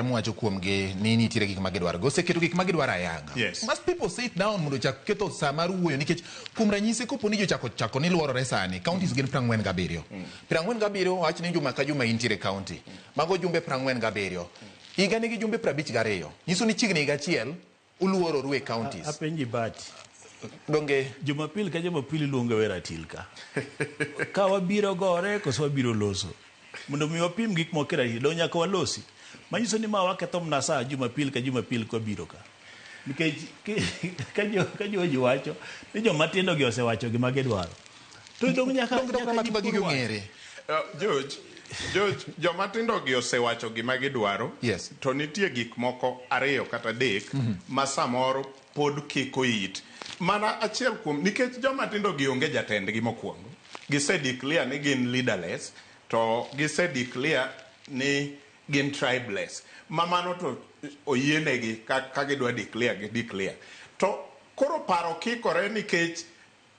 Mwacho kuomgi ni nitiere gik ma gidwaro. Giseketo gik ma gidwaro ayanga. Must people sit down mondo ochak ketho sa mar wuoyo nikech kuom ranyisi kopo ni ji ochako chako ni luorore sani, counties gin 47. 47 wach ni juma ka juma intiere county. Mago jumbe 47. Higa nigi jumbe 52. Nyiso ni chiegni higa achiel uluororu e counties. Apenji Bati. Donge Jumapil ka Jumapil iluongo e ratil ka. Ka wabiro gore koso wabiro loso. Mondo mi wapim gik moko e ratil, dong nyaka walosi. Manyiso ni ma waketho mana sa Jumapil ka Jumapil kwabiro ka. Nikech ka George wacho ni joma tindo gi osewacho gima gidwaro. To dong nyaka Donge Dr. nyaka Matiba ji gigi pur wach. ong'ere. George, George, joma tindo gi osewacho gima gidwaro. To nitie gik moko ariyo kata adek ma samoro pod kiko it. Mana achiel kuom nikech joma tindo gi onge jatendgi mokwongo. Gise declare ni gin leaderless to gise declare ni gin tribeless. Ma mano to oyienegi ka gidwa declare gi declare. To koro paro kikore nikech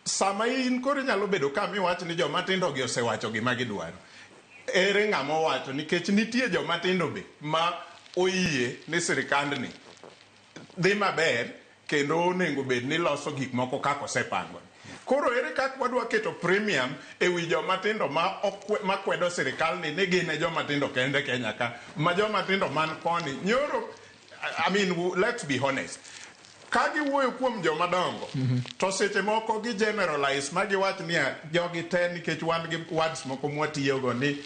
sama in koro inyalo bedo ka miwach ni joma tindo gi osewacho gima gidwaro. Ere ng'ama owacho nikech nitie joma tindo be ma oyie ni sirikandni dhi maber kendo onego bed ni loso gik moko kaka osepango. Koro ere kaka wadwa keto premium e wi joma tindo ma okwe, ma kwedo sirikal ni ni gin e joma tindo kende Kenya ka ma joma tindo man koni nyoro. I mean, let's be honest. Ka giwuoyo kuom joma dongo to seche moko gi generalize ma giwach niya jogi te nikech wan gi words moko mwatiyogo ni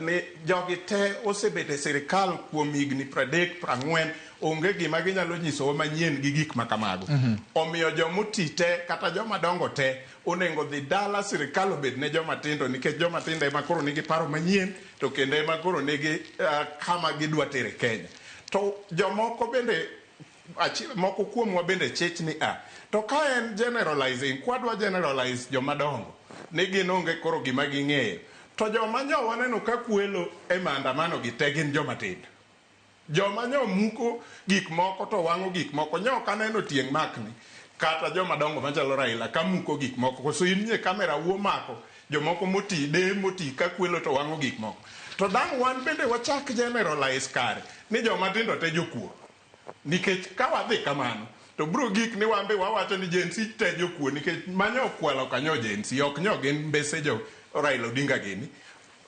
ni jogi te osebet e sirikal kuom higni 30 40 onge gima ginyalo nyisowa manyien gi gik ma kamago. Omiyo jomoti te kata joma dongo te onego dhi dala sirikal obed ne joma tindo nikech joma tindo ema koro nigi paro manyien to kendo ema koro nigi kama gidwa tere Kenya. To jomoko bende moko kuomwa bende chich ni a to ka en generalizing kwadwa generalize joma dongo ni gin onge koro gima ging'eyo to joma nyo waneno ka kwelo e maandamano gi te gin joma tindo. Joma nyo muko gik moko to wang'o gik moko nyo ok aneno tieng' makni kata joma dongo machalo Raila ka muko gik moko koso in nye kamera wuo mako jomoko moti de moti ka kwelo to wang'o gik moko. To dang' wan bende wachak generalize kare ni joma tindo te jokuo. Nikech ka wadhi kamano to bro gik ni wan be wawacho ni Gen Z te jokuo nikech manyo okwalo kanyo Gen Z ok nyo gin mbese jo Raila Odinga gini.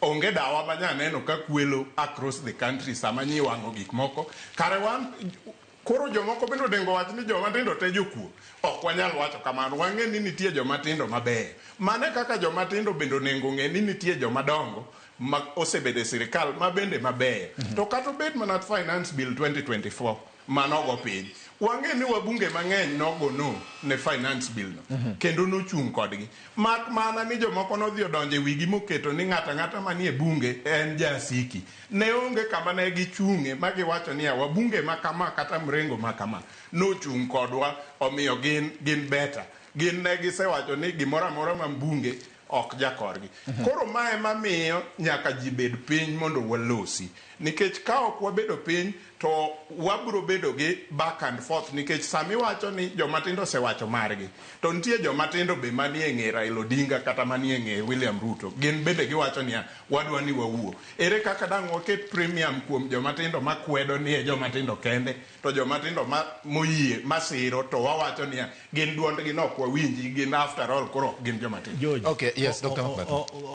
Onge dawa ma nyaneno ka kwelo across the country sama nyi wang'o gik moko. Kare wan koro jomoko bende onego wach ni joma tindo te jokuo. Ok wanyal wacho kamano. Wang'e ni nitie joma tindo mabeyo. Mane kaka joma tindo bende onego ng'e ni nitie joma dongo ma osebedo e sirikal ma bende mabeyo. To kata obed mana Finance Bill 2024 manogo piny. Wang'e ni wabunge mang'eny nogo no ne Finance Bill no. Kendo nochung' kodgi. Mak mana ni jomoko nodhi odonjo e wigi moketo ni ng'ato ang'ata manie bunge en jasiki. Ne onge kama ne gichung'e ma giwacho niya wabunge ma kama kata mrengo ma kama nochung' kodwa omiyo gin gin better. Gin ne gisewacho ni gimoro amora ma mbunge ok jakorgi. Koro ma ema miyo nyaka ji bed piny mondo walosi. Nikech ka ok wabedo piny to wabro bedo gi back and forth nikech sami wacho ni joma tindo osewacho margi to nitie joma tindo be manie ng'e Raila Odinga kata manie ng'e William Ruto gin bende giwacho niya wadwa ni wawuo. Ere kaka dang' waket premium kuom joma tindo makwedo ni e joma tindo kende to joma tindo ma moyie masiro to wawacho niya gin duondgi no ok wawinji gin after all koro ok gin joma tindo. George. Okay, yes, Dr. Makbeth.